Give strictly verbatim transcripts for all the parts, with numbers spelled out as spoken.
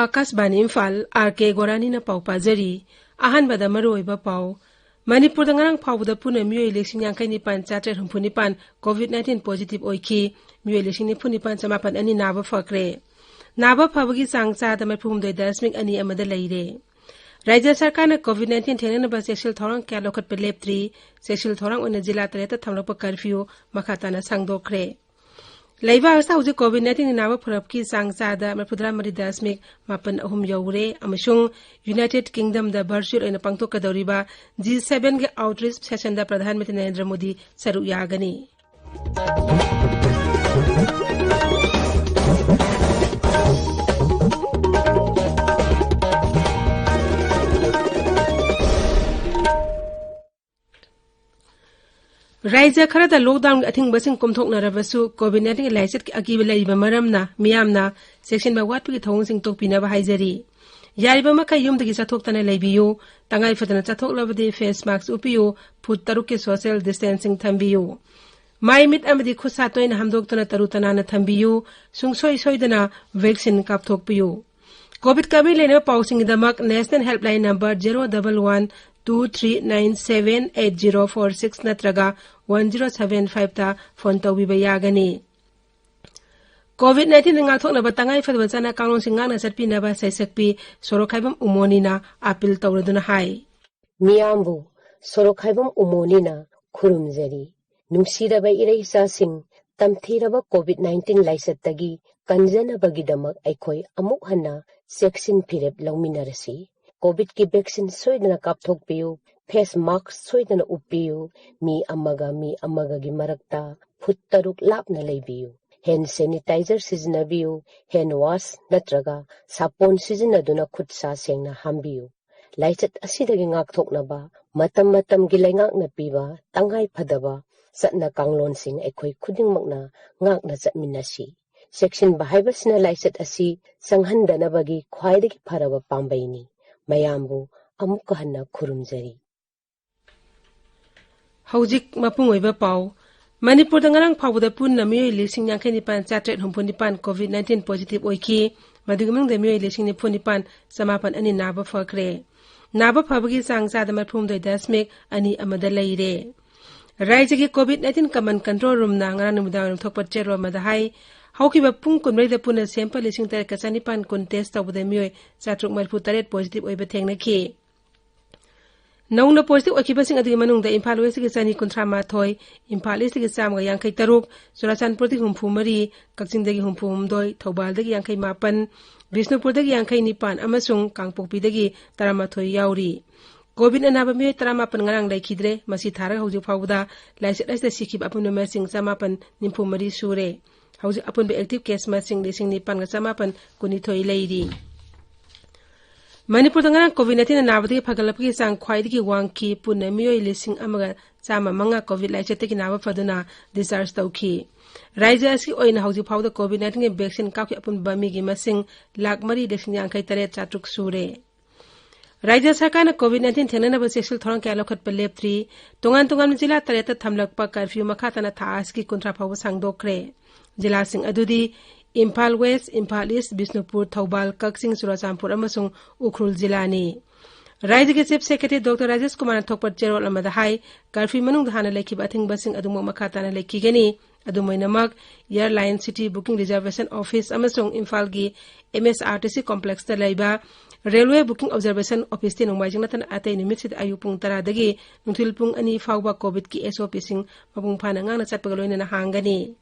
ꯑꯥꯀꯥꯁꯕꯥꯅꯤ Imphal, R ꯀꯦ ꯒꯣꯔꯥꯅꯤꯅ ꯄꯥꯎ ꯄꯥꯖꯔꯤ꯫ ꯑꯍꯥꯟꯕꯗ ꯃꯔꯨꯑꯣꯏꯕ ꯄꯥꯎ꯫ ꯃꯅꯤꯄꯨꯔꯗ ꯉꯔꯥꯡ ꯐꯥꯎꯕꯗ ꯄꯨꯟꯅ ꯃꯤꯑꯣꯏ ꯂꯤꯁꯤꯡ ꯌꯥꯡꯈꯩ ꯅꯤꯄꯥꯟ ꯆꯥꯇ꯭ꯔꯦꯠ ꯍꯨꯝꯐꯨ ꯅꯤꯄꯥꯟ COVID nineteen positive ꯑꯣꯏꯈꯤ꯫ ꯃꯤꯑꯣꯏ ꯂꯤꯁꯤꯡ ꯅꯤꯐꯨ ꯅꯤꯄꯥꯟ ꯆꯃꯥꯄꯟ ꯑꯅꯤ ꯅꯥꯕ ꯐꯈ꯭ꯔꯦ꯫ ꯅꯥꯕ ꯐꯕꯒꯤ ꯆꯥꯡ ꯆꯥꯗ ꯃꯔꯤꯐꯨ ꯍꯨꯝꯗꯣꯏ ꯗꯁꯃꯤꯛ ꯑꯅꯤ ꯑꯃꯗ ꯂꯩꯔꯦ꯫ ꯔꯥꯖ꯭ꯌ ꯁꯔꯀꯥꯔꯅ COVID nineteen ꯊꯦꯡꯅꯅꯕ ꯆꯦꯛꯁꯤꯜ ꯊꯧꯔꯥꯡ ꯀꯌꯥ ꯂꯧꯈꯠꯄ ꯂꯦꯞꯇ꯭ꯔꯤ꯫ ꯆꯦꯛꯁꯤꯜ ꯊꯧꯔꯥꯡ ꯑꯣꯏꯅ ꯖꯤꯂꯥ ꯇꯔꯦꯠꯇ ꯊꯝꯂꯛꯄ curfew ꯃꯈꯥ ꯇꯥꯅ ꯁꯥꯡꯗꯣꯛꯈ꯭ꯔꯦ꯫ ꯂꯩꯕꯥꯛ ꯑꯁꯤꯗ ꯍꯧꯖꯤꯛ COVID nineteen ꯒꯤ ꯅꯥꯕ ꯐꯔꯛꯀꯤ ꯆꯥꯡ ꯆꯥꯗ ꯃꯔꯤꯐꯨꯇꯔꯥ ꯃꯔꯤ ꯗꯁꯃꯤꯛ ꯃꯥꯄꯟ ꯑꯍꯨꯝ ꯌꯧꯔꯦ ꯑꯃꯁꯨꯡ United Kingdom ꯗ virtual ꯑꯣꯏꯅ ꯄꯥꯡꯊꯣꯛꯀꯗꯧꯔꯤꯕ G seven ꯒꯤ outreach session ꯗ ꯄ꯭ꯔꯙꯥꯟ ꯃꯟꯇ꯭ꯔꯤ ꯅꯔꯦꯟꯗ꯭ꯔ ꯃꯣꯗꯤ ꯁꯔꯨꯛ ꯌꯥꯒꯅꯤ꯫ ꯔꯥꯖ꯭ꯌ ꯈꯔꯗ lockdown ꯒꯤ ꯑꯊꯤꯡꯕꯁꯤꯡ ꯀꯣꯝꯊꯣꯛꯅꯔꯕꯁꯨ, COVID nineteen ꯒꯤ ꯂꯥꯏꯆꯠꯀꯤ ꯑꯀꯤꯕ ꯂꯩꯔꯤꯕ ꯃꯔꯝꯅ ꯃꯤꯌꯥꯝꯅ ꯆꯦꯛꯁꯤꯟꯕ ꯋꯥꯠꯄꯒꯤ ꯊꯧꯑꯣꯡꯁꯤꯡ ꯇꯣꯛꯄꯤꯅꯕ ꯍꯥꯏꯖꯔꯤ꯫ ꯌꯥꯔꯤꯕ ꯃꯈꯩ ꯌꯨꯝꯗꯒꯤ ꯆꯠꯊꯣꯛꯇꯅ ꯂꯩꯕꯤꯌꯨ꯫ ꯇꯉꯥꯏ ꯐꯗꯅ ꯆꯠꯊꯣꯛꯂꯕꯗꯤ face mask ꯎꯞꯄꯤꯌꯨ, ꯐꯨꯠ ꯇꯔꯨꯛꯀꯤ social distancing ꯊꯝꯕꯤꯌꯨ꯫ ꯃꯥꯏ ꯃꯤꯠ ꯑꯃꯗꯤ ꯈꯨꯠ ꯁꯥ ꯇꯣꯏꯅ ꯍꯥꯝꯗꯣꯛꯇꯨꯅ ꯇꯔꯨ ꯇꯅꯥꯟꯅ ꯊꯝꯕꯤꯌꯨ꯫ ꯁꯨꯡꯁꯣꯏ ꯁꯣꯏꯗꯅ vaccine ꯀꯥꯞꯊꯣꯛꯄꯤꯌꯨ꯫ COVID ꯀꯥꯃꯤ ꯂꯩꯅꯕ ꯄꯥꯎꯁꯤꯡꯒꯤꯗꯃꯛ national helpline number zero double one two three nine seven eight zero four six ꯅꯠꯇ꯭ꯔꯒ one zero seven five ꯇ phone ꯇꯧꯕꯤꯕ ꯌꯥꯒꯅꯤ꯫ COVID nineteen ꯗ ꯉꯥꯛꯊꯣꯛꯅꯕ ꯇꯉꯥꯏ ꯐꯗꯕ ꯆꯠꯅ ꯀꯥꯡꯂꯣꯟꯁꯤꯡ ꯉꯥꯛꯅ ꯆꯠꯄꯤꯅꯕ ꯁꯩꯁꯛꯄꯤ ꯁꯣꯔꯣꯛꯈꯥꯏꯕꯝ ꯎꯃꯣꯅꯤꯅ appeal ꯇꯧꯔꯗꯨꯅ ꯍꯥꯏ꯫ ꯃꯤꯌꯥꯝꯕꯨ ꯁꯣꯔꯣꯛꯈꯥꯏꯕꯝ ꯎꯃꯣꯅꯤꯅ ꯈꯨꯔꯨꯝꯖꯔꯤ꯫ ꯅꯨꯡꯁꯤꯔꯕ ꯏꯔꯩꯆꯥꯁꯤꯡ, ꯇꯝꯊꯤꯔꯕ COVID nineteen ꯂꯥꯏꯆꯠꯇꯒꯤ ꯀꯟꯖꯅꯕꯒꯤꯗꯃꯛ ꯑꯩꯈꯣꯏ ꯑꯃꯨꯛ ꯍꯟꯅ ꯆꯦꯛꯁꯤꯟ ꯐꯤꯔꯦꯞ ꯂꯧꯃꯤꯟꯅꯔꯁꯤ꯫ COVID ꯀꯤ vaccine ꯁꯣꯏꯗꯅ ꯀꯥꯞꯊꯣꯛꯄꯤꯌꯨ, face mask ꯁꯣꯏꯗꯅ ꯎꯞꯄꯤꯌꯨ, ꯃꯤ ꯑꯃꯒ ꯃꯤ ꯑꯃꯒꯒꯤ ꯃꯔꯛꯇ ꯐꯨꯠ ꯇꯔꯨꯛ ꯂꯥꯞꯅ ꯂꯩꯕꯤꯌꯨ, hand sanitizer ꯁꯤꯖꯤꯟꯅꯕꯤꯌꯨ, hand wash ꯅꯠꯇ꯭ꯔꯒ ꯁꯥꯄꯣꯟ ꯁꯤꯖꯤꯟꯅꯗꯨꯅ ꯈꯨꯠ ꯁꯥ ꯁꯦꯡꯅ ꯍꯥꯝꯕꯤꯌꯨ꯫ ꯂꯥꯏꯆꯠ ꯑꯁꯤꯗꯒꯤ ꯉꯥꯛꯊꯣꯛꯅꯕ ꯃꯇꯝ ꯃꯇꯝꯒꯤ ꯂꯩꯉꯥꯛꯅ ꯄꯤꯕ ꯇꯉꯥꯏ ꯐꯗꯕ ꯆꯠꯅ ꯀꯥꯡꯂꯣꯟꯁꯤꯡ ꯑꯩꯈꯣꯏ ꯈꯨꯗꯤꯡꯃꯛꯅ ꯉꯥꯛꯅ ꯆꯠꯃꯤꯟꯅꯁꯤ꯫ ꯆꯦꯛꯁꯤꯟꯕ ꯍꯥꯏꯕꯁꯤꯅ ꯂꯥꯏꯆꯠ ꯑꯁꯤ ꯆꯪꯍꯟꯗꯅꯕꯒꯤ ꯈ꯭ꯋꯥꯏꯗꯒꯤ ꯐꯔꯕ ꯄꯥꯝꯕꯩꯅꯤ꯫ ꯃꯌꯥꯝꯕꯨ ꯑꯃꯨꯛꯀ ꯍꯟꯅ ꯈꯨꯔꯨꯝꯖꯔꯤ꯫ ꯍꯧꯖꯤꯛ ꯃꯄꯨꯡ ꯑꯣꯏꯕ ꯄꯥꯎ꯫ ꯃꯅꯤꯄꯨꯔꯗ ꯉꯔꯥꯡ ꯐꯥꯎꯕꯗ ꯄꯨꯟꯅ ꯃꯤꯑꯣꯏ ꯂꯤꯁꯤꯡ ꯌꯥꯡꯈꯩ ꯅꯤꯄꯥꯟ ꯆꯥꯇ꯭ꯔꯦꯠ ꯍꯨꯝꯐꯨ ꯅꯤꯄꯥꯟ COVID nineteen positive ꯑꯣꯏꯈꯤ꯫ ꯃꯗꯨꯒꯤ ꯃꯅꯨꯡꯗ ꯃꯤꯑꯣꯏ ꯂꯤꯁꯤꯡ ꯅꯤꯐꯨ ꯅꯤꯄꯥꯟ ꯆꯃꯥꯄꯟ ꯑꯅꯤ ꯅꯥꯕ ꯐꯈ꯭ꯔꯦ꯫ ꯅꯥꯕ ꯐꯕꯒꯤ ꯆꯥꯡ ꯆꯥꯗ ꯃꯔꯤꯐꯨꯍꯨꯝꯗꯣꯏ ꯗꯁꯃꯤꯛ ꯑꯅꯤ ꯑꯃꯗ ꯂꯩꯔꯦ꯫ ꯔꯥꯖ꯭ꯌꯒꯤ COVID nineteen command control roomꯅ ꯉꯔꯥꯡ ꯅꯨꯃꯤꯗꯥꯡꯋꯥꯏꯔꯝ ꯊꯣꯛꯄ ꯆꯦꯔꯣꯜ ꯑꯃꯗ ꯍꯥꯏ, ꯍꯧꯈꯤꯕ ꯄꯨꯡ ꯀꯨꯟꯃꯔꯤꯗ ꯄꯨꯟꯅ sample ꯂꯤꯁꯤꯡ ꯇꯔꯦꯠꯀ ꯆꯅꯤꯄꯥꯟ ꯀꯨꯟ test ꯇꯧꯕꯗ ꯃꯤꯑꯣꯏ ꯆꯥꯇ꯭ꯔꯨꯛ ꯃꯔꯤꯐꯨ ꯇꯔꯦꯠ positive ꯑꯣꯏꯕ ꯊꯦꯡꯅꯈꯤ꯫ ꯅꯧꯅ positive ꯑꯣꯏꯈꯤꯕꯁꯤꯡ ꯑꯗꯨꯒꯤ ꯃꯅꯨꯡꯗ ꯏꯝꯐꯥꯜ Westꯀꯤ ꯆꯅꯤ ꯀꯨꯟꯊ꯭ꯔꯥ ꯃꯥꯊꯣꯏ, ꯏꯝꯐꯥꯜ Eastꯀꯤ ꯆꯥꯝꯃꯒ ꯌꯥꯡꯈꯩ ꯇꯔꯨꯛ, ꯆꯨꯔꯥꯆꯥꯟꯄꯨꯔꯗꯒꯤ ꯍꯨꯝꯐꯨ ꯃꯔꯤ, ꯀꯛꯆꯤꯡꯗꯒꯤ ꯍꯨꯝꯐꯨ ꯍꯨꯝꯗꯣꯏ, ꯊꯧꯕꯥꯜꯗꯒꯤ ꯌꯥꯡꯈꯩ ꯃꯥꯄꯟ, ꯕꯤꯁꯅꯨꯄꯨꯔꯗꯒꯤ ꯌꯥꯡꯈꯩ ꯅꯤꯄꯥꯟ ꯑꯃꯁꯨꯡ ꯀꯥꯡꯄꯣꯛꯄꯤꯗꯒꯤ ꯇꯔꯥꯃꯥꯊꯣꯏ ꯌꯥꯎꯔꯤ꯫ COVID ꯑꯅꯥꯕ ꯃꯤꯑꯣꯏ ꯇꯔꯥꯃꯥꯄꯟ ꯉꯔꯥꯡ ꯂꯩꯈꯤꯗ꯭ꯔꯦ꯫ ꯃꯁꯤ ꯊꯥꯔꯒ ꯍꯧꯖꯤꯛ ꯐꯥꯎꯕꯗ ꯂꯥꯏꯆꯠ ꯑꯁꯤꯗ ꯁꯤꯈꯤꯕ ꯑꯄꯨꯟꯕ ꯃꯁꯤꯡ ꯆꯃꯥꯄꯟ ꯅꯤꯐꯨ ꯃꯔꯤ ꯁꯨꯔꯦ꯫ ꯍꯧꯖꯤꯛ ꯑꯄꯨꯟꯕ active case ꯃꯁꯤꯡ ꯂꯤꯁꯤꯡ ꯅꯤꯄꯥꯟꯒ ꯆꯃꯥꯄꯟ ꯀꯨꯟꯅꯤꯊꯣꯏ ꯂꯩꯔꯤ꯫ ꯃꯅꯤꯄꯨꯔꯗ ꯉꯔꯥꯡ COVID nineteen ꯅꯥꯕꯗꯒꯤ ꯐꯒꯠꯂꯛꯄꯒꯤ ꯆꯥꯡ ꯈ꯭ꯋꯥꯏꯗꯒꯤ ꯋꯥꯡꯈꯤ꯫ ꯄꯨꯟꯅ ꯃꯤꯑꯣꯏ ꯂꯤꯁꯤꯡ ꯑꯃꯒ ꯆꯥꯝꯃ ꯃꯉꯥ COVID ꯂꯥꯏꯆꯠꯇꯒꯤ ꯅꯥꯕ ꯐꯗꯨꯅ discharge ꯇꯧꯈꯤ꯫ ꯔꯥꯖ꯭ꯌ ꯑꯁꯤꯒꯤ ꯑꯣꯏꯅ ꯍꯧꯖꯤꯛ ꯐꯥꯎꯕꯗ COVID nineteenꯒꯤ vaccine ꯀꯥꯞꯈꯤ ꯑꯄꯨꯟꯕ ꯃꯤꯒꯤ ꯃꯁꯤꯡ ꯂꯥꯈ ꯃꯔꯤ ꯂꯤꯁꯤꯡ ꯌꯥꯡꯈꯩ ꯇꯔꯦꯠ ꯆꯥꯇ꯭ꯔꯨꯛ ꯁꯨꯔꯦ꯫ ꯔꯥꯖ꯭ꯌ ꯁꯔꯀꯥꯔꯅ COVID nineteen ꯊꯦꯡꯅꯅꯕ ꯆꯦꯛꯁꯤꯜ ꯊꯧꯔꯥꯡ ꯀꯌꯥ ꯂꯧꯈꯠꯄ ꯂꯦꯞꯇ꯭ꯔꯤ꯫ ꯇꯣꯉꯥꯟ ꯇꯣꯉꯥꯟꯕ ꯖꯤꯂꯥ ꯇꯔꯦꯠꯇ ꯊꯝꯂꯛꯄ curfew ꯃꯈꯥ ꯇꯥꯅ ꯊꯥ ꯑꯁꯤꯒꯤ ꯀꯨꯟꯊ꯭ꯔꯥ ꯐꯥꯎꯕ ꯁꯥꯡꯗꯣꯛꯈ꯭ꯔꯦ꯫ ꯖꯤꯂꯥꯁꯤꯡ ꯑꯗꯨꯗꯤ ꯏꯝꯐꯥꯜ West, ꯏꯝꯐꯥꯜ East, ꯕꯤꯁꯅꯨꯄꯨꯔ, ꯊꯧꯕꯥꯜ, ꯀꯛꯆꯤꯡ, ꯆꯨꯔꯥꯆꯥꯟꯄꯨꯔ ꯑꯃꯁꯨꯡ ꯎꯈ꯭ꯔꯨꯜ ꯖꯤꯂꯥꯅꯤ꯫ ꯔꯥꯖ꯭ꯌꯒꯤ Chief Secretary Doctor ꯔꯥꯖꯦꯁ ꯀꯨꯃꯥꯔꯅ ꯊꯣꯛꯄ ꯆꯦꯔꯣꯜ ꯑꯃꯗ ꯍꯥꯏ, curfew ꯃꯅꯨꯡꯗ ꯍꯥꯟꯅ ꯂꯩꯈꯤꯕ ꯑꯊꯤꯡꯕꯁꯤꯡ ꯑꯗꯨꯃꯛ ꯃꯈꯥ ꯇꯥꯅ ꯂꯩꯈꯤꯒꯅꯤ꯫ ꯑꯗꯨꯝ ꯑꯣꯏꯅꯃꯛ, Airline, City Booking Reservation Office ꯑꯃꯁꯨꯡ ꯏꯝꯐꯥꯜꯒꯤ MSRTC complexꯇ ꯂꯩꯕ Railway Booking Observation Officeꯇꯤ ꯅꯣꯡꯃꯥꯏꯖꯤꯡ ꯅꯠꯇꯅ ꯑꯇꯩ ꯅꯨꯃꯤꯠꯁꯤꯗ ꯑꯌꯨꯛ ꯄꯨꯡ ꯇꯔꯥꯗꯒꯤ ꯅꯨꯡꯊꯤꯜ ꯄꯨꯡ ꯑꯅꯤ ꯐꯥꯎꯕ COVIDꯀꯤ SOPꯁꯤꯡ ꯃꯄꯨꯡ ꯐꯥꯅ ꯉꯥꯛꯅ ꯆꯠꯄꯒ ꯂꯣꯏꯅꯅ ꯍꯥꯡꯒꯅꯤ꯫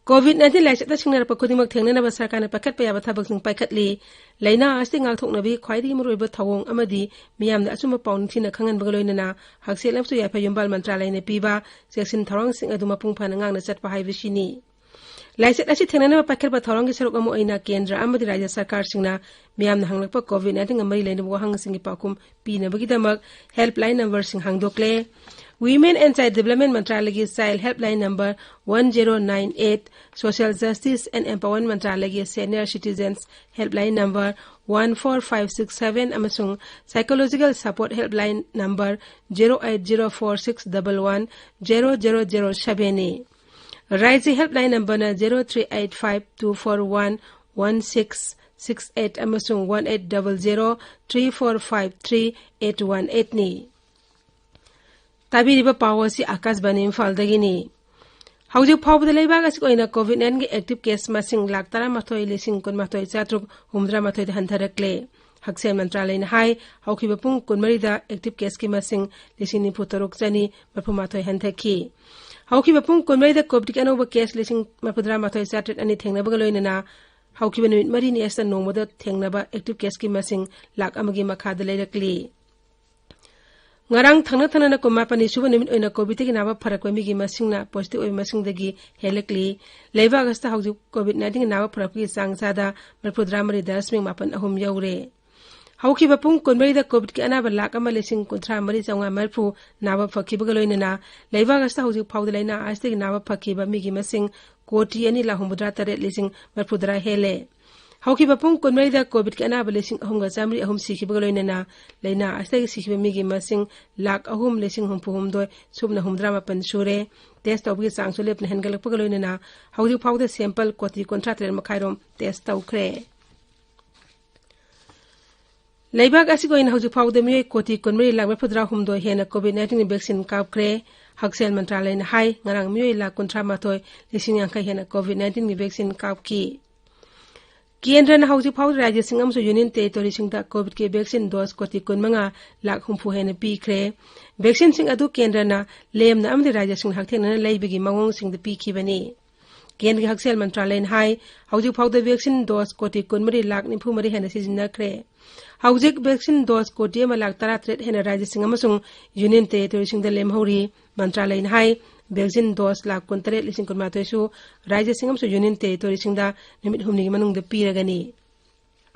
COVID nineteen ꯂꯥꯏꯆꯠꯅ ꯁꯤꯡꯅꯔꯛꯄ ꯈꯨꯗꯤꯡꯃꯛ ꯊꯦꯡꯅꯅꯕ ꯁꯔꯀꯥꯔꯅ ꯄꯥꯏꯈꯠꯄ ꯌꯥꯕ ꯊꯕꯛꯁꯤꯡ ꯄꯥꯏꯈꯠꯂꯤ꯫ ꯂꯥꯏꯅꯥ ꯑꯁꯤ ꯉꯥꯛꯊꯣꯛꯅꯕꯒꯤ ꯈ꯭ꯋꯥꯏꯗꯒꯤ ꯃꯔꯨꯑꯣꯏꯕ ꯊꯧꯑꯣꯡ ꯑꯃꯗꯤ ꯃꯤꯌꯥꯝꯗ ꯑꯆꯨꯝꯕ ꯄꯥꯎ ꯅꯤꯡꯊꯤꯅ ꯈꯪꯍꯟꯕꯒ ꯂꯣꯏꯅꯅ ꯍꯛꯁꯦꯜ ꯑꯃꯁꯨꯡ ꯌꯥꯏꯐ ꯌꯨꯝꯕꯥꯜ ꯃꯟꯇ꯭ꯔꯥꯂꯌꯅ ꯄꯤꯕ ꯆꯦꯛꯁꯤꯟ ꯊꯧꯔꯥꯡꯁꯤꯡ ꯑꯗꯨ ꯃꯄꯨꯡ ꯐꯥꯅ ꯉꯥꯛꯅ ꯆꯠꯄ ꯍꯥꯏꯕꯁꯤꯅꯤ꯫ ꯂꯥꯏꯆꯠ ꯑꯁꯤ ꯊꯦꯡꯅꯅꯕ ꯄꯥꯏꯈꯠꯄ ꯊꯧꯔꯥꯡꯒꯤ ꯁꯔꯨꯛ ꯑꯃ ꯑꯣꯏꯅ ꯀꯦꯟꯗ꯭ꯔ ꯑꯃꯗꯤ ꯔꯥꯖ꯭ꯌ ꯁꯔꯀꯥꯔꯁꯤꯡꯅ ꯃꯤꯌꯥꯝꯅ ꯍꯪꯂꯛꯄ COVID nineteenꯒ ꯃꯔꯤ ꯂꯩꯅꯕ ꯋꯥꯍꯪꯁꯤꯡꯒꯤ ꯄꯥꯎꯈꯨꯝ ꯄꯤꯅꯕꯒꯤꯗꯃꯛ helpline numberꯁꯤꯡ ꯍꯥꯡꯗꯣꯛꯂꯦ꯫ Women and Child Development ꯃꯟꯇ꯭ꯔꯥꯂꯌꯒꯤ Child Helpline Number one zero nine eight, Social Justice and Empowerment ꯃꯟꯇ꯭ꯔꯥꯂꯌꯒꯤ Senior Citizens Helpline Number one four five six seven ꯑꯃꯁꯨꯡ Psychological Support Helpline Number zero eight zero four six double one zero zero zero sevenꯅꯤ꯫ ꯔꯥꯖ꯭ꯌ helpline numberꯅ zero three eight five two four one one six six eight ꯑꯃꯁꯨꯡ one eight double zero three four five three eight one eight ꯅꯤ꯫ ꯇꯥꯕꯤꯔꯤꯕ ꯄꯥꯎ ꯑꯁꯤ ꯑꯥꯀꯥꯁꯕꯥꯅꯤ ꯏꯝꯐꯥꯜꯗꯒꯤꯅꯤ꯫ ꯍꯧꯖꯤꯛ ꯐꯥꯎꯕꯗ ꯂꯩꯕꯥꯛ ꯑꯁꯤꯒꯤ ꯑꯣꯏꯅ COVID nineteen ꯒꯤ active case ꯃꯁꯤꯡ ꯂꯥꯈ ꯇꯔꯥꯃꯥꯊꯣꯏ ꯂꯤꯁꯤꯡ ꯀꯨꯟꯃꯥꯊꯣꯏ ꯆꯥꯇ꯭ꯔꯨꯛ ꯍꯨꯝꯐꯨꯇꯔꯥ ꯃꯥꯊꯣꯏꯗ ꯍꯟꯊꯔꯛꯂꯦ꯫ ꯍꯛꯁꯦꯜ ꯃꯟꯇ꯭ꯔꯥꯂꯌꯅ ꯍꯥꯏ, ꯍꯧꯈꯤꯕ ꯄꯨꯡ ꯀꯨꯟꯃꯔꯤꯗ active case ꯀꯤ ꯃꯁꯤꯡ ꯂꯤꯁꯤꯡ ꯅꯤꯐꯨ ꯇꯔꯨꯛ ꯆꯅꯤ ꯃꯔꯤꯐꯨ ꯃꯥꯊꯣꯏ ꯍꯟꯊꯈꯤ꯫ ꯍꯧꯈꯤꯕ ꯄꯨꯡ ꯀꯨꯟꯃꯔꯤꯗ COVID ꯀꯤ ꯑꯅꯧꯕ case ꯂꯤꯁꯤꯡ ꯃꯔꯤꯐꯨꯇꯔꯥ ꯃꯥꯊꯣꯏ ꯆꯥꯇ꯭ꯔꯦꯠ ꯑꯅꯤ ꯊꯦꯡꯅꯕꯒ ꯂꯣꯏꯅꯅ ꯍꯧꯈꯤꯕ ꯅꯨꯃꯤꯠ ꯃꯔꯤꯅꯤ ꯑꯁꯤꯗ ꯅꯣꯡꯃꯗ ꯊꯦꯡꯅꯕ active case ꯀꯤ ꯃꯁꯤꯡ ꯂꯥꯈ ꯑꯃꯒꯤ ꯃꯈꯥꯗ ꯂꯩꯔꯛꯂꯤ꯫ ꯉꯔꯥꯡ ꯊꯪꯅ ꯊꯪꯅꯅ ꯀꯨꯟꯃꯥꯄꯟꯅꯤ ꯁꯨꯕ ꯅꯨꯃꯤꯠ ꯑꯣꯏꯅ COVID ꯇꯒꯤ ꯅꯥꯕ ꯐꯔꯛꯄ ꯃꯤꯒꯤ ꯃꯁꯤꯡꯅ positive ꯑꯣꯏꯕ ꯃꯁꯤꯡꯗꯒꯤ ꯍꯦꯜꯂꯛꯂꯤ꯫ ꯂꯩꯕꯥꯛ ꯑꯁꯤꯗ ꯍꯧꯖꯤꯛ COVID nineteen ꯒꯤ ꯅꯥꯕ ꯐꯔꯛꯄꯒꯤ ꯆꯥꯡ ꯆꯥꯗ ꯃꯔꯤꯐꯨꯇꯔꯥ ꯃꯔꯤ ꯗꯁꯃꯤꯛ ꯃꯥꯄꯟ ꯑꯍꯨꯝ ꯌꯧꯔꯦ꯫ ꯍꯧꯈꯤꯕ ꯄꯨꯡ ꯀꯨꯟꯃꯔꯤꯗ COVID ꯀꯤ ꯑꯅꯥꯕ ꯂꯥꯈ ꯑꯃ ꯂꯤꯁꯤꯡ ꯀꯨꯟꯊ꯭ꯔꯥ ꯃꯔꯤ ꯆꯥꯝꯃꯉꯥ ꯃꯔꯤꯐꯨ ꯅꯥꯕ ꯐꯈꯤꯕꯒ ꯂꯣꯏꯅꯅ ꯂꯩꯕꯥꯛ ꯑꯁꯤꯗ ꯍꯧꯖꯤꯛ ꯐꯥꯎꯗ ꯂꯥꯏꯅꯥ ꯑꯁꯤꯗꯒꯤ ꯅꯥꯕ ꯐꯈꯤꯕ ꯃꯤꯒꯤ ꯃꯁꯤꯡ ꯀꯣꯇꯤ ꯑꯅꯤ ꯂꯥꯈ ꯍꯨꯝꯐꯨꯇꯔꯥ ꯇꯔꯦꯠ ꯂꯤꯁꯤꯡ ꯃꯔꯤꯐꯨꯇꯔꯥ ꯍꯦꯜꯂꯦ꯫ ꯍꯧꯈꯤꯕ ꯄꯨꯡ ꯀꯨꯟꯃꯔꯤꯗ COVID ꯀꯤ ꯑꯅꯥꯕ ꯂꯤꯁꯤꯡ ꯑꯍꯨꯝꯒ ꯆꯥꯝꯃꯔꯤ ꯑꯍꯨꯝ ꯁꯤꯈꯤꯕꯒ ꯂꯣꯏꯅꯅ ꯂꯥꯏꯅꯥ ꯑꯁꯤꯗꯒꯤ ꯁꯤꯈꯤꯕ ꯃꯤꯒꯤ ꯃꯁꯤꯡ ꯂꯥꯈ ꯑꯍꯨꯝ ꯂꯤꯁꯤꯡ ꯍꯨꯝꯐꯨ ꯍꯨꯝꯗꯣꯏ ꯁꯨꯞꯅ ꯍꯨꯝꯐꯨꯇꯔꯥ ꯃꯥꯄꯟ ꯁꯨꯔꯦ꯫ Test ꯇꯧꯕꯒꯤ ꯆꯥꯡꯁꯨ ꯂꯦꯞꯇꯅ ꯍꯦꯟꯒꯠꯂꯛꯄꯒ ꯂꯣꯏꯅꯅ ꯍꯧꯖꯤꯛ ꯐꯥꯎꯗ sample ꯀꯣꯇꯤ ꯀꯨꯟꯊ꯭ꯔꯥ ꯇꯔꯦꯠ ꯃꯈꯥꯏꯔꯣꯝ test ꯇꯧꯈ꯭ꯔꯦ꯫ ꯂꯩꯕꯥꯛ ꯑꯁꯤꯒꯤ ꯑꯣꯏꯅ ꯍꯧꯖꯤꯛ ꯐꯥꯎꯗ ꯃꯤꯑꯣꯏ ꯀꯣꯇꯤ ꯀꯨꯟꯃꯔꯤ ꯂꯥꯈ ꯃꯔꯤꯐꯨꯇꯔꯥ ꯍꯨꯝꯗꯣꯏ ꯍꯦꯟꯅ COVID nineteen ꯒꯤ vaccine ꯀꯥꯞꯈ꯭ꯔꯦ꯫ ꯍꯛꯁꯦꯜ ꯃꯟꯇ꯭ꯔꯥꯂꯌꯅ ꯍꯥꯏ, ꯉꯔꯥꯡ ꯃꯤꯑꯣꯏ ꯂꯥꯈ ꯀꯨꯟꯊ꯭ꯔꯥ ꯃꯥꯊꯣꯏ ꯂꯤꯁꯤꯡ ꯌꯥꯡꯈꯩ ꯍꯦꯟꯅ COVID nineteen ꯒꯤ vaccine ꯀꯥꯞꯈꯤ꯫ ꯀꯦꯟꯗ꯭ꯔꯅ ꯍꯧꯖꯤꯛ ꯐꯥꯎꯗ ꯔꯥꯖ꯭ꯌꯁꯤꯡ ꯑꯃꯁꯨꯡ ꯌꯨꯅꯤꯌꯟ ꯇꯦꯔꯤꯇꯣꯔꯤꯁꯤꯡꯗ COVID ꯀꯤ vaccine dose ꯀꯣꯇꯤ ꯀꯨꯟꯃꯉꯥ ꯂꯥꯈ ꯍꯨꯝꯐꯨ ꯍꯦꯟꯅ ꯄꯤꯈ꯭ꯔꯦ꯫ Vaccine ꯁꯤꯡ ꯑꯗꯨ ꯀꯦꯟꯗ꯭ꯔꯅ ꯂꯦꯝꯅ ꯑꯃꯗꯤ ꯔꯥꯖ꯭ꯌꯁꯤꯡꯅ ꯍꯛꯊꯦꯡꯅꯅ ꯂꯩꯕꯒꯤ ꯃꯑꯣꯡꯁꯤꯡꯗ ꯄꯤꯈꯤꯕꯅꯤ꯫ ꯀꯦꯟꯗ꯭ꯔꯒꯤ ꯍꯛꯁꯦꯜ ꯃꯟꯇ꯭ꯔꯥꯂꯌꯅ ꯍꯥꯏ, ꯍꯧꯖꯤꯛ ꯐꯥꯎꯗ vaccine dose ꯀꯣꯇꯤ ꯀꯨꯟꯃꯔꯤ ꯂꯥꯈ ꯅꯤꯐꯨ ꯃꯔꯤ ꯍꯦꯟꯅ ꯁꯤꯖꯤꯟꯅꯈ꯭ꯔꯦ꯫ ꯍꯧꯖꯤꯛ vaccine dose ꯀꯣꯇꯤ ꯑꯃ ꯂꯥꯈ ꯇꯔꯥꯇꯔꯦꯠ ꯍꯦꯟꯅ ꯔꯥꯖ꯭ꯌꯁꯤꯡ ꯑꯃꯁꯨꯡ ꯌꯨꯅꯤꯌꯟ ꯇꯦꯔꯤꯇꯣꯔꯤꯁꯤꯡꯗ ꯂꯦꯝꯍꯧꯔꯤ꯫ ꯃꯟꯇ꯭ꯔꯥꯂꯌꯅ ꯍꯥꯏ, vaccine dose ꯂꯥꯈ ꯀꯨꯟꯇꯔꯦꯠ ꯂꯤꯁꯤꯡ ꯀꯨꯟꯃꯥꯊꯣꯏꯁꯨ ꯔꯥꯖ꯭ꯌꯁꯤꯡ ꯑꯃꯁꯨꯡ ꯌꯨꯅꯤꯌꯟ ꯇꯦꯔꯤꯇꯣꯔꯤꯁꯤꯡꯗ ꯅꯨꯃꯤꯠ ꯍꯨꯝꯅꯤꯒꯤ ꯃꯅꯨꯡꯗ ꯄꯤꯔꯒꯅꯤ꯫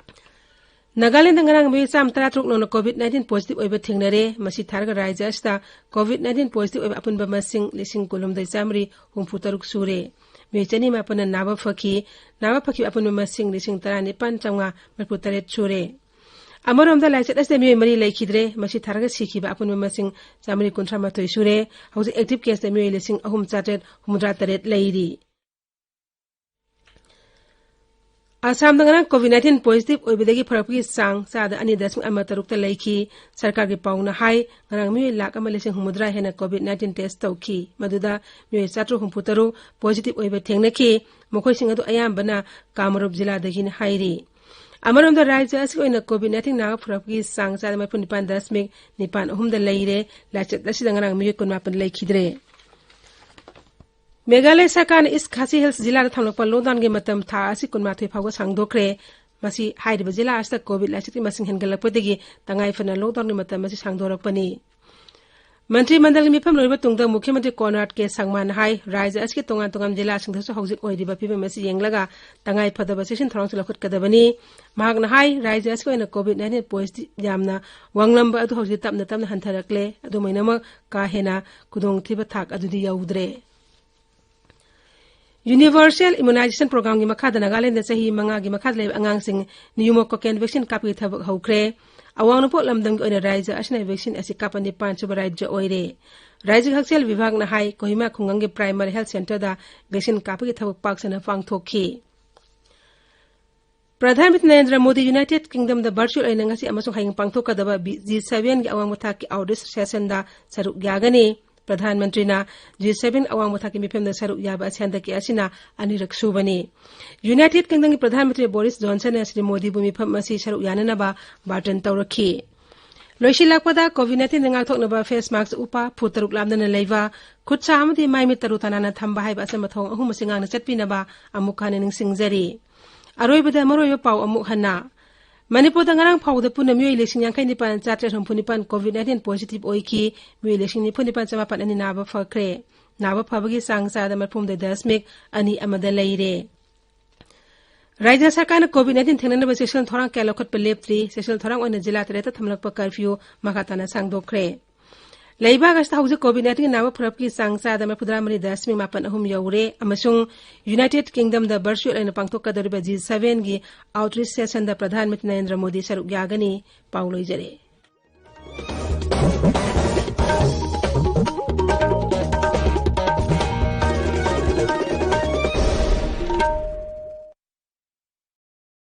ꯅꯥꯒꯥꯂꯦꯟꯗ ꯉꯔꯥꯡ ꯃꯤꯑꯣꯏ ꯆꯥꯝꯃ ꯇꯔꯥꯇꯔꯨꯛ ꯅꯧꯅ COVID nineteen positive ꯑꯣꯏꯕ ꯊꯦꯡꯅꯔꯦ꯫ ꯃꯁꯤ ꯊꯥꯔꯒ ꯔꯥꯖ꯭ꯌ ꯑꯁꯤꯗ COVID nineteen positive ꯑꯣꯏꯕ ꯑꯄꯨꯟꯕ ꯃꯁꯤꯡ ꯂꯤꯁꯤꯡ ꯀꯨꯟꯍꯨꯝꯗꯣꯏ ꯆꯥꯝꯃꯔꯤ ꯍꯨꯝꯐꯨ ꯇꯔꯨꯛ ꯁꯨꯔꯦ꯫ ꯃꯤꯑꯣꯏ ꯆꯅꯤ ꯃꯥꯄꯟꯅ ꯅꯥꯕ ꯐꯈꯤ꯫ ꯅꯥꯕ ꯐꯈꯤꯕ ꯑꯄꯨꯟꯕ ꯃꯁꯤꯡ ꯂꯤꯁꯤꯡ ꯇꯔꯥꯅꯤꯄꯥꯟ ꯆꯥꯝꯃꯉꯥ ꯃꯔꯤꯐꯨ ꯇꯔꯦꯠ ꯁꯨꯔꯦ꯫ ꯑꯃꯔꯣꯝꯗ ꯂꯥꯏꯆꯠ ꯑꯁꯤꯗ ꯃꯤꯑꯣꯏ ꯃꯔꯤ ꯂꯩꯈꯤꯗ꯭ꯔꯦ꯫ ꯃꯁꯤ ꯊꯥꯔꯒ ꯁꯤꯈꯤꯕ ꯑꯄꯨꯟꯕ ꯃꯁꯤꯡ ꯆꯥꯝꯃꯔꯤ ꯀꯨꯟꯊ꯭ꯔꯥ ꯃꯥꯊꯣꯏ ꯁꯨꯔꯦ꯫ ꯍꯧꯖꯤꯛ active case ꯇ ꯃꯤꯑꯣꯏ ꯂꯤꯁꯤꯡ ꯑꯍꯨꯝ ꯆꯥꯇꯔꯦꯠ ꯍꯨꯝꯐꯨꯇꯔꯥ ꯇꯔꯦꯠ ꯂꯩꯔꯤ꯫ ꯑꯁꯥꯝꯗ ꯉꯔꯥꯡ COVID nineteen positive ꯑꯣꯏꯕꯗꯒꯤ ꯐꯔꯛꯄꯒꯤ ꯆꯥꯡ ꯆꯥꯗ ꯑꯅꯤ ꯗꯁꯃꯤꯛ ꯑꯃ ꯇꯔꯨꯛꯇ ꯂꯩꯈꯤ꯫ ꯁꯔꯀꯥꯔꯒꯤ ꯄꯥꯎꯅ ꯍꯥꯏ, ꯉꯔꯥꯡ ꯃꯤꯑꯣꯏ ꯂꯥꯈ ꯑꯃ ꯂꯤꯁꯤꯡ ꯍꯨꯝꯐꯨꯇꯔꯥ ꯍꯦꯟꯅ COVID nineteen test ꯇꯧꯈꯤ꯫ ꯃꯗꯨꯗ ꯃꯤꯑꯣꯏ ꯆꯥꯇ꯭ꯔꯨꯛ ꯍꯨꯝꯐꯨꯇꯔꯨꯛ positive ꯑꯣꯏꯕ ꯊꯦꯡꯅꯈꯤ꯫ ꯃꯈꯣꯏꯁꯤꯡ ꯑꯗꯨ ꯑꯌꯥꯝꯕꯅ ꯀꯥꯃꯔꯨꯞ ꯖꯤꯂꯥꯗꯒꯤꯅꯤ ꯍꯥꯏꯔꯤ꯫ ꯑꯃꯔꯣꯝꯗ ꯔꯥꯖ꯭ꯌ ꯑꯁꯤꯒꯤ ꯑꯣꯏꯅ COVID nineteen ꯅꯥꯕ ꯐꯔꯛꯄꯒꯤ ꯆꯥꯡ ꯆꯥꯗ ꯃꯔꯤꯐꯨ ꯅꯤꯄꯥꯟ ꯗꯁꯃꯤꯛ ꯅꯤꯄꯥꯟ ꯑꯍꯨꯝꯗ ꯂꯩꯔꯦ꯫ ꯂꯥꯏꯆꯠ ꯑꯁꯤꯗ ꯉꯔꯥꯡ ꯃꯤꯑꯣꯏ ꯀꯨꯟꯃꯥꯄꯟ ꯂꯩꯈꯤꯗ꯭ꯔꯦ꯫ ꯃꯦꯘꯥꯂꯌ ꯁꯔꯀꯥꯔꯅ ꯏꯁ ꯈꯥꯁꯤ ꯍꯤꯜꯁ ꯖꯤꯂꯥꯗ ꯊꯝꯂꯛꯄ lockdownꯒꯤ ꯃꯇꯝ ꯊꯥ ꯑꯁꯤ ꯀꯨꯟꯃꯥꯊꯣꯏ ꯐꯥꯎꯕ ꯁꯥꯡꯗꯣꯛꯈ꯭ꯔꯦ꯫ ꯃꯁꯤ ꯍꯥꯏꯔꯤꯕ ꯖꯤꯂꯥ ꯑꯁꯤꯗ COVID ꯂꯥꯏꯆꯠꯀꯤ ꯃꯁꯤꯡ ꯍꯦꯟꯒꯠꯂꯛꯄꯗꯒꯤ ꯇꯉꯥꯏ ꯐꯗꯅ lockdownꯒꯤ ꯃꯇꯝ ꯑꯁꯤ ꯁꯥꯡꯗꯣꯔꯛꯄꯅꯤ꯫ ꯃꯟꯇ꯭ꯔꯤ ꯃꯟꯗꯜꯒꯤ ꯃꯤꯐꯝ ꯂꯣꯏꯔꯕ ꯇꯨꯡꯗ ꯃꯨꯈ꯭ꯌ ꯃꯟꯇ꯭ꯔꯤ ꯀꯣꯟꯔꯥꯗ ꯀꯦ ꯁꯪꯃꯥꯅ ꯍꯥꯏ, ꯔꯥꯖ꯭ꯌ ꯑꯁꯤꯒꯤ ꯇꯣꯉꯥꯟ ꯇꯣꯉꯥꯟꯕ ꯖꯤꯂꯥꯁꯤꯡꯗꯁꯨ ꯍꯧꯖꯤꯛ ꯑꯣꯏꯔꯤꯕ ꯐꯤꯕꯝ ꯑꯁꯤ ꯌꯦꯡꯂꯒ ꯇꯉꯥꯏ ꯐꯗꯕ ꯆꯦꯛꯁꯤꯟ ꯊꯧꯔꯥꯡꯁꯨ ꯂꯧꯈꯠꯀꯗꯕꯅꯤ꯫ ꯃꯍꯥꯛꯅ ꯍꯥꯏ, ꯔꯥꯖ꯭ꯌ ꯑꯁꯤꯒꯤ ꯑꯣꯏꯅ COVID nineteen positive ꯌꯥꯝꯅ ꯋꯥꯡꯂꯝꯕ ꯑꯗꯨ ꯍꯧꯖꯤꯛ ꯇꯞꯅ ꯇꯞꯅ ꯍꯟꯊꯔꯛꯂꯦ꯫ ꯑꯗꯨꯝ ꯑꯣꯏꯅꯃꯛ ꯀꯥ ꯍꯦꯟꯅ ꯈꯨꯗꯣꯡꯊꯤꯕ ꯊꯥꯛ ꯑꯗꯨꯗꯤ ꯌꯧꯗ꯭ꯔꯦ꯫ Universal Immunization Programꯒꯤ ꯃꯈꯥꯗ ꯅꯥꯒꯥꯂꯦꯟꯗ ꯆꯍꯤ ꯃꯉꯥꯒꯤ ꯃꯈꯥꯗ ꯂꯩꯕ ꯑꯉꯥꯡꯁꯤꯡ pneumococcal vaccine ꯀꯥꯞꯄꯒꯤ ꯊꯕꯛ ꯍꯧꯈ꯭ꯔꯦ꯫ ꯑꯋꯥꯡ ꯅꯣꯡꯄꯣꯛ ꯂꯝꯗꯝꯒꯤ ꯑꯣꯏꯅ ꯔꯥꯖ꯭ꯌ ꯑꯁꯤꯅ vaccine ꯑꯁꯤ ꯀꯥꯞꯄ ꯅꯤꯄꯥꯟ ꯁꯨꯕ ꯔꯥꯖ꯭ꯌ ꯑꯣꯏꯔꯦ꯫ ꯔꯥꯖ꯭ꯌꯒꯤ ꯍꯛꯁꯦꯜ ꯚꯤꯚꯥꯒꯅ ꯍꯥꯏ, ꯀꯣꯍꯤꯃꯥ ꯈꯨꯡꯒꯪꯒꯤ primary health centreꯗ vaccine ꯀꯥꯞꯄꯒꯤ ꯊꯕꯛ ꯄꯥꯛ ꯁꯟꯅ ꯄꯥꯡꯊꯣꯛꯈꯤ꯫ ꯄ꯭ꯔꯙꯥꯟ ꯃꯟꯇ꯭ꯔꯤ ꯅꯔꯦꯟꯗ꯭ꯔ ꯃꯣꯗꯤ United Kingdomꯗ virtual ꯑꯣꯏꯅ ꯉꯁꯤ ꯑꯃꯁꯨꯡ ꯍꯌꯦꯡ ꯄꯥꯡꯊꯣꯛꯀꯗꯕ ꯕꯤ-, G sevenꯒꯤ ꯑꯋꯥꯡꯕ ꯊꯥꯛꯀꯤ outreach sessionꯗ ꯁꯔꯨꯛ ꯌꯥꯒꯅꯤ꯫ ꯄ꯭ꯔꯙꯥꯟ ꯃꯟꯇ꯭ꯔꯤꯅ G seven ꯑꯋꯥꯡꯕ ꯊꯥꯛꯀꯤ ꯃꯤꯐꯝꯗ ꯁꯔꯨꯛ ꯌꯥꯕ ꯑꯁꯤ ꯍꯟꯗꯛꯀꯤ ꯑꯁꯤꯅ ꯑꯅꯤꯔꯛ ꯁꯨꯕꯅꯤ꯫ United Kingdomꯒꯤ ꯄ꯭ꯔꯙꯥꯟ ꯃꯟꯇ꯭ꯔꯤ ꯕꯣꯔꯤꯁ ꯖꯣꯟꯁꯟꯅ ꯁ꯭ꯔꯤ ꯃꯣꯗꯤꯕꯨ ꯃꯤꯐꯝ ꯑꯁꯤ ꯁꯔꯨꯛ ꯌꯥꯅꯅꯕ ꯕꯥꯔꯇꯟ ꯇꯧꯔꯛꯈꯤ꯫ ꯂꯣꯏꯁꯤꯜꯂꯛꯄꯗ, COVID nineteen ꯉꯥꯛꯊꯣꯛꯅꯕ face mask ꯎꯞꯄ, ꯐꯨꯠ ꯇꯔꯨꯛ ꯂꯥꯞꯅꯅ ꯂꯩꯕ, ꯈꯨꯠ ꯁꯥ ꯑꯃꯗꯤ ꯃꯥꯏ ꯃꯤꯠ ꯇꯔꯨ ꯇꯅꯥꯟꯅ ꯊꯝꯕ ꯍꯥꯏꯕ ꯑꯆꯝꯕ ꯊꯧꯑꯣꯡ ꯑꯍꯨꯝ ꯑꯁꯤ ꯉꯥꯛꯅ ꯆꯠꯄꯤꯅꯕ ꯑꯃꯨꯛ ꯍꯟꯅ ꯅꯤꯡꯁꯤꯡꯖꯔꯤ꯫ ꯑꯔꯣꯏꯕꯗ ꯃꯔꯨꯑꯣꯏꯕ ꯄꯥꯎ ꯑꯃꯨꯛ ꯍꯟꯅ꯫ ꯃꯅꯤꯄꯨꯔꯗ ꯉꯔꯥꯡ ꯐꯥꯎꯕꯗ ꯄꯨꯟꯅ ꯃꯤꯑꯣꯏ ꯂꯤꯁꯤꯡ ꯌꯥꯡꯈꯩ ꯅꯤꯄꯥꯟ ꯆꯥꯇ꯭ꯔꯦꯠ ꯍꯨꯝꯐꯨ ꯅꯤꯄꯥꯟ COVID nineteen positive ꯑꯣꯏꯈꯤ꯫ ꯃꯤꯑꯣꯏ ꯂꯤꯁꯤꯡ ꯅꯤꯐꯨ ꯅꯤꯄꯥꯟ ꯆꯃꯥꯄꯟ ꯑꯅꯤ ꯅꯥꯕ ꯐꯈ꯭ꯔꯦ꯫ ꯅꯥꯕ ꯐꯕꯒꯤ ꯆꯥꯡ ꯆꯥꯗ ꯃꯔꯤꯐꯨ ꯍꯨꯝꯗꯣꯏ ꯗꯁꯃꯤꯛ ꯑꯅꯤ ꯑꯃꯗ ꯂꯩꯔꯦ꯫ ꯔꯥꯖ꯭ꯌ ꯁꯔꯀꯥꯔꯅ COVID nineteen ꯊꯦꯡꯅꯅꯕ ꯆꯦꯛꯁꯤꯟ ꯊꯧꯔꯥꯡ ꯀꯌꯥ ꯂꯧꯈꯠꯄ ꯂꯦꯞꯇ꯭ꯔꯤ꯫ ꯆꯦꯛꯁꯤꯟ ꯊꯧꯔꯥꯡ ꯑꯣꯏꯅ ꯖꯤꯂꯥ ꯇꯔꯦꯠꯇ ꯊꯝꯂꯛꯄ curfew ꯃꯈꯥ ꯇꯥꯅ ꯁꯥꯡꯗꯣꯛꯈ꯭ꯔꯦ꯫ ꯂꯩꯕꯥꯛ ꯑꯁꯤꯗ ꯍꯧꯖꯤꯛ COVID nineteen ꯅꯥꯕ ꯐꯔꯛꯄꯒꯤ ꯆꯥꯡ ꯆꯥꯗ ꯃꯔꯤꯐꯨꯇꯔꯥ ꯃꯔꯤ ꯗꯁꯃꯤꯛ ꯃꯥꯄꯟ ꯑꯍꯨꯝ ꯌꯧꯔꯦ ꯑꯃꯁꯨꯡ United Kingdomꯗ virtual ꯑꯣꯏꯅ ꯄꯥꯡꯊꯣꯛꯀꯗꯧꯔꯤꯕ G sevenꯒꯤ outreach sessionꯗ ꯄ꯭ꯔꯙꯥꯟ ꯃꯟꯇ꯭ꯔꯤ ꯅꯔꯦꯟꯗ꯭ꯔ ꯃꯣꯗꯤ ꯁꯔꯨꯛ ꯌꯥꯒꯅꯤ꯫ ꯄꯥꯎ ꯂꯣꯏꯖꯔꯦ꯫